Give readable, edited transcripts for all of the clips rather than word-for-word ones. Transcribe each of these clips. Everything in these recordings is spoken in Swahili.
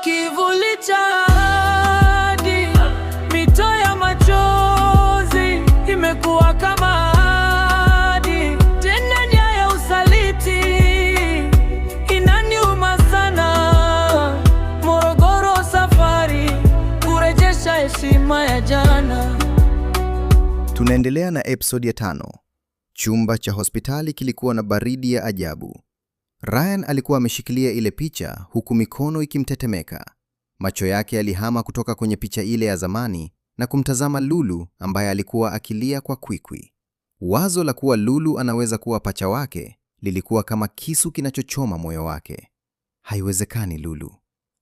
Kivuli cha ahadi, mito ya machozi imekuwa kama ahadi, tena nia ya usaliti inaniuma sana. Morogoro safari kurejesha heshima ya jana. Tunaendelea na episode ya 5. Chumba cha hospitali kilikuwa na baridi ya ajabu. Ryan alikuwa ameshikilia ile picha huku mikono ikimtetemeka. Macho yake yalihama kutoka kwenye picha ile ya zamani na kumtazama Lulu ambaye alikuwa akilia kwa kwikwi. Wazo la kuwa Lulu anaweza kuwa pacha wake lilikuwa kama kisu kinachochoma moyo wake. "Haiwezekani, Lulu,"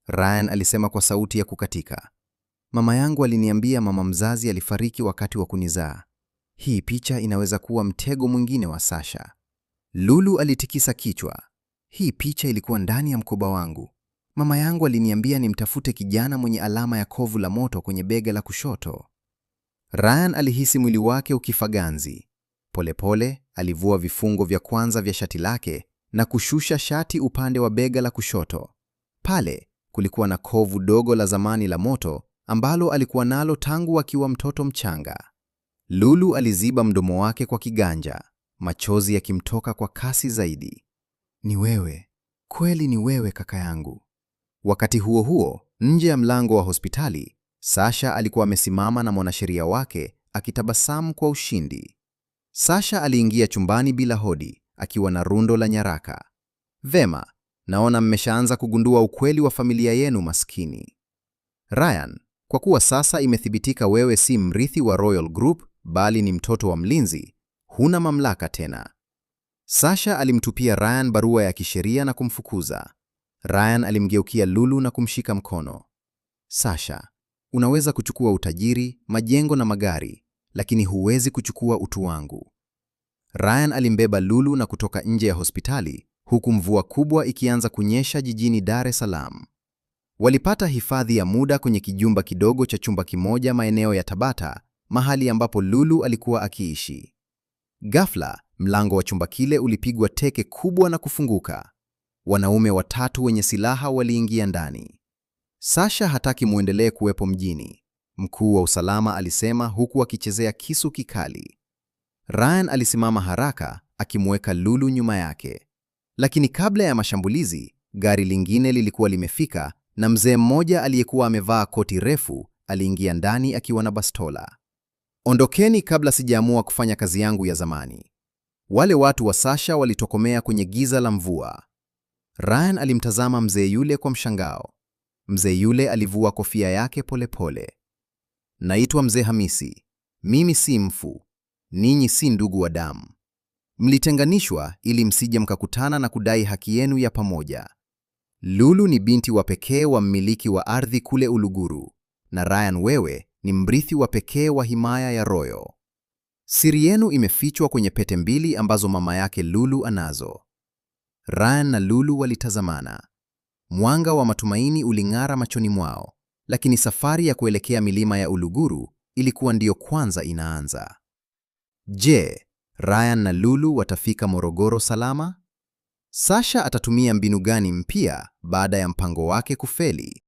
Ryan alisema kwa sauti ya kukatika. "Mama yangu aliniambia mama mzazi alifariki wakati wa kunizaa. Hii picha inaweza kuwa mtego mwingine wa Sasha." Lulu alitikisa kichwa. "Hii picha ilikuwa ndani ya mkoba wangu. Mama yangu aliniambia nimtafute kijana mwenye alama ya kovu la moto kwenye bega la kushoto." Ryan alihisi mwili wake ukifa ganzi. Polepole alivua vifungo vya kwanza vya shati lake na kushusha shati upande wa bega la kushoto. Pale kulikuwa na kovu dogo la zamani la moto ambalo alikuwa nalo tangu akiwa mtoto mchanga. Lulu aliziba mdomo wake kwa kiganja, machozi yakimtoka kwa kasi zaidi. "Ni wewe, kweli ni wewe kaka yangu." Wakati huo huo, nje ya mlango wa hospitali, Sasha alikuwa amesimama na mwanasheria wake akitabasamu kwa ushindi. Sasha aliingia chumbani bila hodi, akiwa na rundo la nyaraka. "Vema, naona mmeshaanza kugundua ukweli wa familia yenu maskini. Ryan, kwa kuwa sasa imethibitika wewe si mrithi wa Royal Group bali ni mtoto wa mlinzi, huna mamlaka tena." Sasha alimtupia Ryan barua ya kisheria na kumfukuza. Ryan alimgeukia Lulu na kumshika mkono. "Sasha, unaweza kuchukua utajiri, majengo na magari, lakini huwezi kuchukua utu wangu." Ryan alimbeba Lulu na kutoka nje ya hospitali huku mvua kubwa ikianza kunyesha jijini Dar es Salaam. Walipata hifadhi ya muda kwenye kijumba kidogo cha chumba kimoja maeneo ya Tabata, mahali ambapo Lulu alikuwa akiishi. Ghafla, mlango wa chumba kile ulipigwa teke kubwa na kufunguka. Wanaume watatu wenye silaha waliingia ndani. "Sasha hataki muendelee kuwepo mjini," mkuu wa usalama alisema huku akichezea kisu kikali. Ryan alisimama haraka akimweka Lulu nyuma yake. Lakini kabla ya mashambulizi, gari lingine lilikuwa limefika na mzee mmoja aliyekuwa amevaa koti refu aliingia ndani akiwa na bastola. "Ondokeni kabla sijaamua kufanya kazi yangu ya zamani." Wale watu wa Sasha walitokomea kwenye giza la mvua. Ryan alimtazama mzee yule kwa mshangao. Mzee yule alivua kofia yake polepole. "Naitwa Mzee Hamisi. Mimi si mfu. Ninyi si ndugu wa damu. Mlitenganishwa ili msije mkakutana na kudai haki yenu ya pamoja. Lulu ni binti wa pekee wa mmiliki wa ardhi kule Uluguru, na Ryan wewe ni mrithi wa pekee wa himaya ya Royal. Siri yenu imefichwa kwenye pete mbili ambazo mama yake Lulu anazo." Ryan na Lulu walitazamana. Mwanga wa matumaini uling'ara machoni mwao, lakini safari ya kuelekea milima ya Uluguru ilikuwa ndiyo kwanza inaanza. Je, Ryan na Lulu watafika Morogoro salama? Sasha atatumia mbinu gani mpya baada ya mpango wake kufeli?